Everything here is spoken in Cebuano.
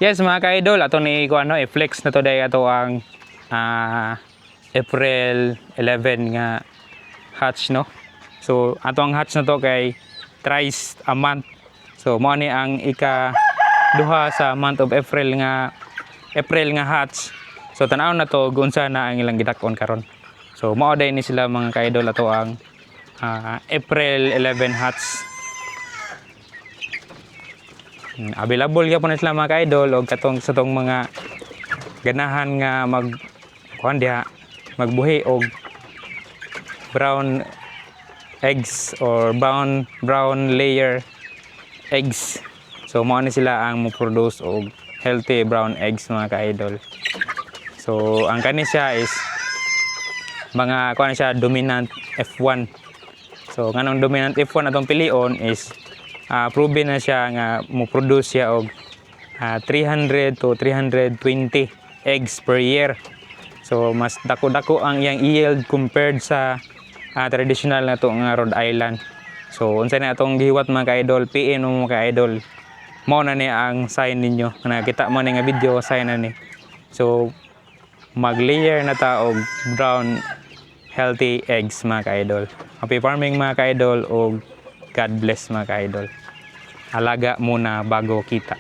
Yes, mga ka-idol, ato ni ko ano, i-flex na to day ato ang April 11 nga hatch, no. So ato ang hatch na to kay thrice a month. So mao ni ang ika duha sa month of April nga hatch. So tan-aw na to unsa na ang ilang gidak-on karon. So mao day ni sila, mga ka-idol, ato ang April 11 hatch. Available gyapon na sila, mga ka-idol, og katong sa tong mga ganahan nga mag kuan diha, magbuhi og brown eggs or brown brown layer eggs. So mao ni sila ang mo produce og healthy brown eggs, mga ka-idol. So ang kani siya is mga kuan siya, dominant F1. So nganong dominant F1 atong pilion is proven na siya nga mo produce siya og 300 to 320 eggs per year. So mas dako-dako ang iyang yield compared sa traditional na to nga Rhode Island. So unsa na atong gihiwat, mga ka-idol, PM mo, mga ka-idol. Mao na ni ang sign ninyo. Nakita mo ni nga video, sign na ni. So mag-layer na ta og brown healthy eggs, mga ka-idol. Happy farming, mga ka-idol, og God bless, mga ka-idol. Alaga muna bago kita.